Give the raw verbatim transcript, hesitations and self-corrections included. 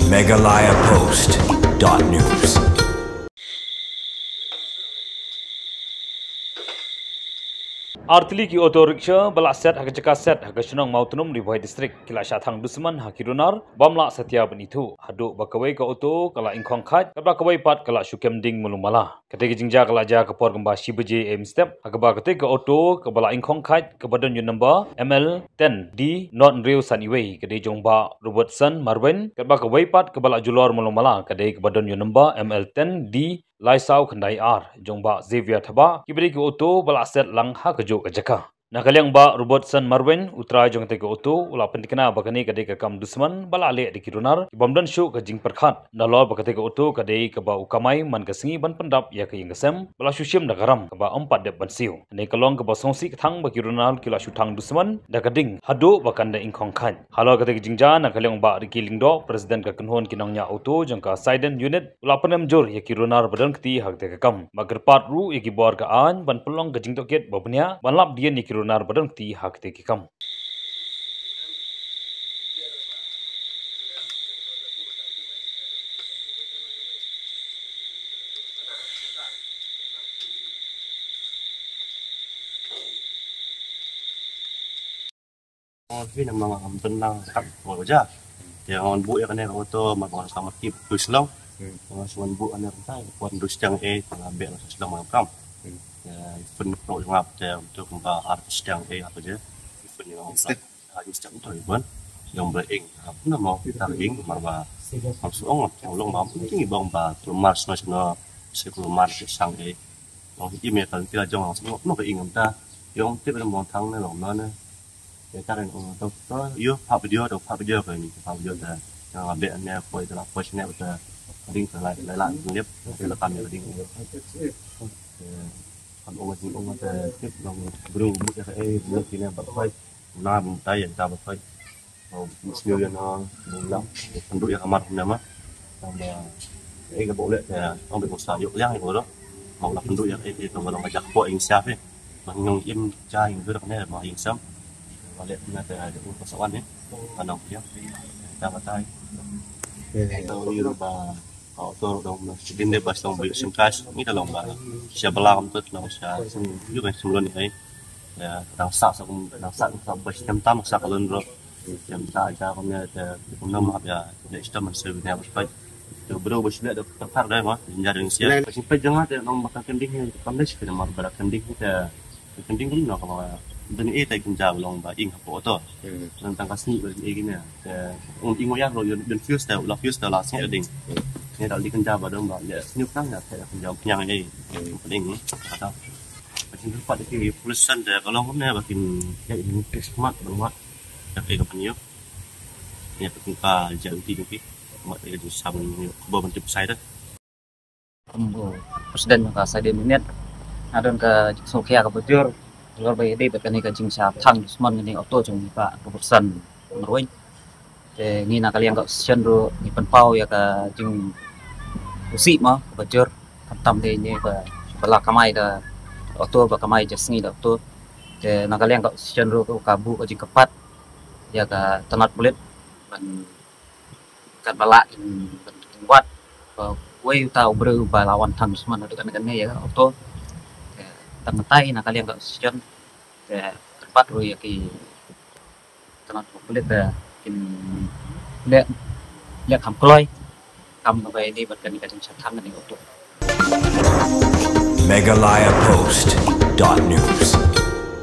Meghalaya Post dot news. Artylli ki auto rickshaw ba la set ha ka jaka set ha ka shnong Mawtnum, Ri Bhoi District, ki la shah thang dusman ha ki runar bym lah satia ban ithuh, haduh ba kawei ka auto ka la ingkhong khait, katba kawei pat ka la shu kem ding malu mala. Katei ka jingjia ka la jia ka por kumba shi baje mynstep, ha kaba katei ka auto kaba la ingkhong khait kaba don ïa u number M L ten D nod hynriew san iwei, ka dei jong Bah Robertson Marwein, katba kawei pat kaba la julor malu mala ka dei kaba don ïa u number M L ten D lai saw khyndai ar, jong Bah Xavier Thabah, kiba dei ki auto ba la set lang ha kajuh ka jaka. Na ka liang Bah Robertson Marwein, u trai jong katei ka auto, u la pyntikna ba kane ka dei ka kam dusman ba la leh da ki runar ki bym don shuh ka jingpyrkhat, nalor ba katei ka auto ka dei kaba u kamai man ka sngi ban pyndap ïa ka ïing ka sem ba la shu shim da ka ram kaba ym pat dep ban siew. Kane ka long kaba sngewsih ka thang ba ki runar ki la shu thang dusman da ka ding haduh ba kan da ingkhong khait. Halor katei ka jingjia, na ka liang Bah Ricky Lyngdoh, President ka kynhun ki nongñiah auto jong ka Saiden Unit, u la pynemjur ïa ki runar ba don kti ha katei ka kam, bad kyrpad ruh ïa ki bor ka aiñ ban pynlong ka jingtohkit ba bniah ban lap dien ïa ki runar ba don kti ha katei ka kam. Ong phi na ma ngam tynlang kat ko ja. Te ngan buh ïa kane ka auto ma ngam sa ma tip tu shlong. Ngam sa buh ane ka tai ko dus jang e ko la beh la shlong ma kam. Te pyn pro ngap te tu kumba ar dus jang e apa je. Pyn ngam sa. Ar dus jang to ibon. Yang ba ing. Apa nama kita ing mar ba. Ngam sa ong ngam long ba. Ing bang ba tu mar sno sno. Se ko mar sang e. Ong email kan kila jong ngam sa ong no ka ing ngam ta. Yong tip na mo thang ne long na ne. Ïa ka ren ong to to ïa pha video to pha video ka ni pha video ta. Nga beh ne poi ta la poi ne ta ding ta la la la ni ta la kam ne ding. Kan ong ni ong ta tip long bru bu ta e bu ki ne ba poi na bu ta ïa ta ba poi. Sniu ïa na bu la pynduh ïa ka mat ne ma. Tang ba e ka bu le ta ong be ko sa yok yang ko ro. Mau la pynduh ïa e ta ba long ka jak po ing sia pe. Ba ngong im ja ing dur ne ba ing sam. Ba le na ta de u pasawan ne. Ba nong pia. Ta ba tai. Ta wi ro ba auto dong na sidin de ba song ba sim kas ni ta long ba. Sia ba lam tut long sia sim yu ba sim lon ni ai. Ya dang sa sa kum dang sa sa ba sim tam sa ka lon ro. Sim ta ja kum ne ta kum na ma ya de sta man se ne ba spai. Tu bro ba sim ne da ta par de ma. Jinja ding sia. Ba sim pa janga te nong ba ka kending ne kam de sim ne ma ba kending te. Kending kum no ka ba. Deni e ta kum ja long ba ing ha po to. Nang tang ka sni ba ing ne. Te un ing ya ro yon ben fius ta la fius ta la sni ding. Ne da li kum ja ba dong ba. Ya sni tang ya ta kum ja nyang e. Ding. Kata. Ba kin pat ki police san te ka long ne ba kin ya ini kes mat ba mat. Ya ke ka pynïoh. Ya ka kin ka ja uti uti. Mat ya ju sam ni ko ba ban tip sai da. Kum u president jong ka Saiden Unit, nga don ka jingsngewkhia kaba jur halor ba ïadei bad kane ka jingshah thang dusmon kane ka auto jong i Bah Robertson Marwein. Te ngi na ka liang ka station ruh ngi pynpaw ïa ka jingpyrshah mo kaba jur, khamtam de ngi ba, ba la kamai da auto, ba kamai ja sngi da auto. Te na ka liang ka station ruh ka buh ka jingkyrpad ïa ka tnat pulit ban kat ba lah kin, kin wad ba uei uta u briew ba la wan thang dusmon haduh kane kane ïa ka auto. Te tang mynta na ka liang ka station te kyrpad ruh ïa ki tnat pulit ba kin leh, leh kham kloi kam ba ïadei bad kane ka jingshah thang kane ka auto. Meghalaya Post dot news.